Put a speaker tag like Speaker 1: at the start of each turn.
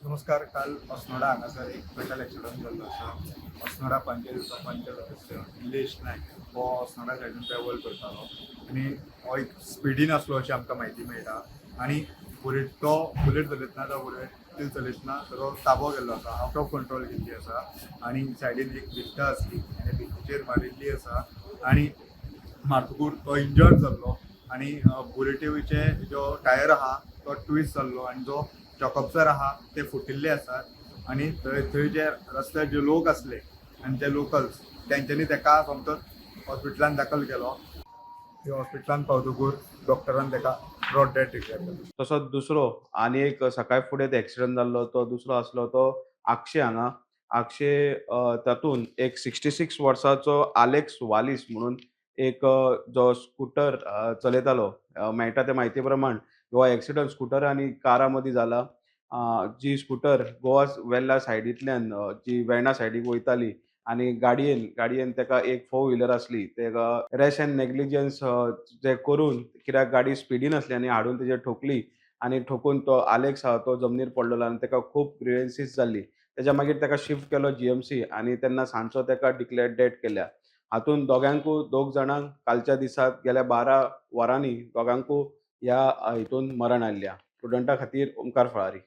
Speaker 1: नमस्कार. काल अस्नोडा हांगासर एक फेटल एक्सिडंट जाल्लो आसा. अस्नोडा पंचायतीचो पंचायत ऑफिसर निलेश नायक हो अस्नोडा सायडीन ट्रॅवल करतालो आनी हो एक स्पिडीन आसलो अशी आमकां म्हायती मेळटा. आनी बुलेट, तो बुलेट चलयतना, तो बुलेट चलयतना ताजो ताबो गेल्लो आसा, आउट ऑफ कंट्रोल गेल्ली आसा आनी सायडीन एक भित्त आसली आनी भित्तीचेर मारिल्ली आसा आनी मारतकूर तो इंजर्ड जाल्लो. आनी बुलेटीचे जो टायर आहा तो ट्विस्ट जाल्लो आनी जो शॉकअप्सर आहा ते फुटिल्ले आसात. आनी थंय थंय जे रस्त्यार जे लोक आसले आनी जे लोकल्स, तेंच्यांनी ताका सोमतोच हॉस्पिटलान दाखल केलो. हॉस्पिटलान पावतकूर डॉक्टरान ताका ब्रॉट डेड डिक्लेअर केलो.
Speaker 2: तसोच दुसरो आनी एक सकाळ फुडें एक्सिडंट जाल्लो तो दुसरो आसलो तो आगशे हांगा. आगशे तातूंत एक 66 वर्साचो आलेक्स वालीस म्हणून एक जो स्कुटर चलयतालो. मेळटा ते म्हायती प्रमाण हो एक्सिडंट स्कुटर आनी कारा मदीं जाला. जी स्कुटर गोवा वेल्ला सायडींतल्यान जी वेर्णा सायडीक वयताली आनी गाडयेन ताका एक फोर व्हिलर आसली, ताका रॅश एंड नेग्लिजन्स जे करून, कित्याक गाडी स्पिडीन आसली आनी हाडून तेजेर ठोकली आनी ठोकून तो आलेक्स आहा तो जमनीर पडलेलो आनी ताका खूब ग्रिवेन्सीस जाल्ली. तेज्या मागीर ताका शिफ्ट केलो जीएमसी आनी तेन्ना सांजचो ताका डिक्लेअर डेड केल्या. हातूंत दोगांकूय, दोग जाणांक कालच्या दिसाक गेल्या 12 वरांनी दोगांकूय ह्या हितून मरण आयिल्लें. प्रुडंटा खातीर ओमकार फळारी.